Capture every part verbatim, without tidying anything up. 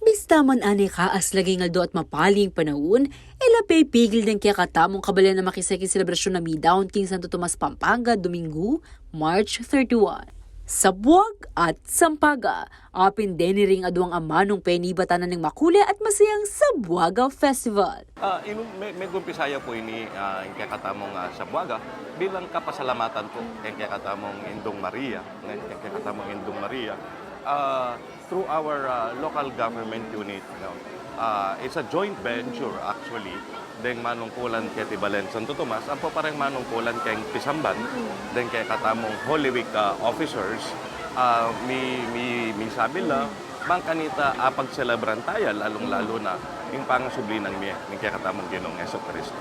Bista man aneka aslagang aldo at mapaling panaun, e la pepigil deng kekatamung kabalen a makisaya king selebrasyun a midaun king Santo Tomas, Pampanga, Domingo, March thirty-one. Sabuag at Sampaga, apin deni ring aduang amanung penibatan na ning makule at masayang Sabuaga Festival. Ah, inu-, me-, megumpisaya pu ini, ah, ing kekatamung, ah, Sabuaga bilang kapasalamatan pu keng kekatamung Indung Maria, ne, keng kekatamung Indung Maria, ah, through our, ah, local government unit, no? Ah, it's a joint venture actually, deng manungkulan keti balen Santo Tomas, ampo pa reng manungkulan keng Pisamban, deng kekatamung Holy Week, ah, officers, ah, mi-, mi-, misabi la, bang kanita apagselebran taya, lalung-lalu na ing pangasubli nang mie ning kekatamung Ginung Jesucristo.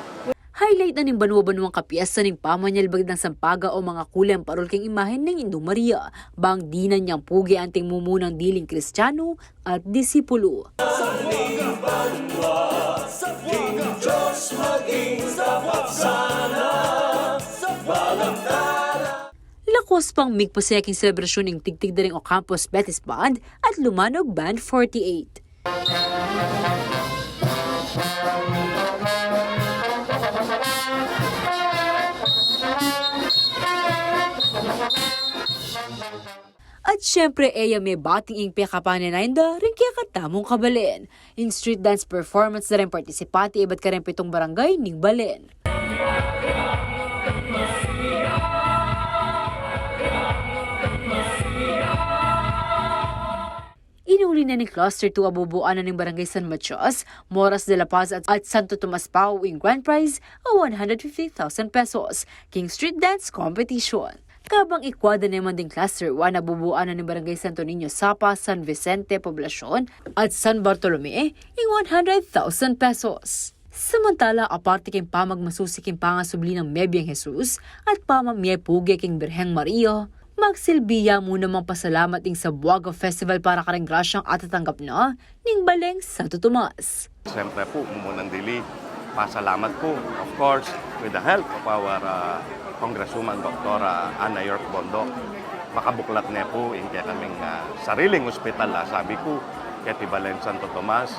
Highlight na ning banua-banuang kapiesta ning pamanyalbag dang Sampaga o mangakule ampon parul keng imahen ning Indung Maria, bang dinan yang puge anting mumunang diling Kristiyanu at disipulu. Lakuas pang migpasaya king selebrasyun ing tigtig da ring Ocampos Betis Band at Lumanog Band forty-eight. At syempre, e ya mebating ing pekapanenay da ring kekatamung kabalen. Ing street dance performance da ring partisipante ibat kareng pitung barangay ning balen. Inuli na ning Cluster two a bubuan na ning Barangay San Matias, Moras de la Paz at, at Santo Tomas Pau ing grand prize a one hundred fifty thousand pesos king street dance competition. Kabang ikwa da naman ding Cluster one a bubuan na ning Barangay Santo Niño Sapa, San Vicente Poblacion at San Bartolome ing one hundred thousand pesos. Samantala, aparte king pamagmasusi king pangasubli nang mebyang Jesus at pamamie puge king Birheng Maria, magsilbi ya mu namang pasalamat ing Sabuaga Festival para kareng grasyang atatanggap na ning Baleng Santo Tomas. Siyempre po, mumunang dili, pasalamat po, of course, with the help of our, uh, Congresswoman Doktora Ana York Bondoc. Makabuklat ne po ing kekaming, ah, sariling ospital, ah, sabi ko, keti Balen Santo Tomas,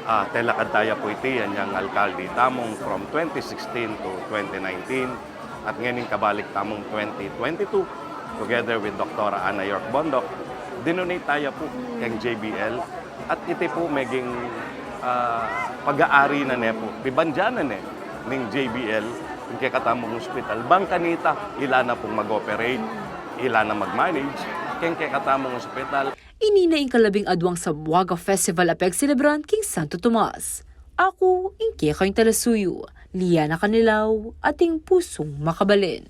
ah, telakad taya po iti, anyang alkalde tamung from twenty sixteen to twenty nineteen, at ngeni ing kabalik tamung twenty twenty-two, together with Doktora Ana York Bondoc, dinonate taya po keng J B L, at iti po meging, ah, pag-aari na ne po, pibandyan na ne ning J B L ing kekatamung ospital. Bang kanita, ila na pong mag-operate, ila na mag-manage keng kekatamung ospital. Ini na ing kalabing adwang Sabuaga Festival a pegselebran king Santo Tomas. Aku ing kekayung talasuyu, Liana Canilao, ating pusung makabalen.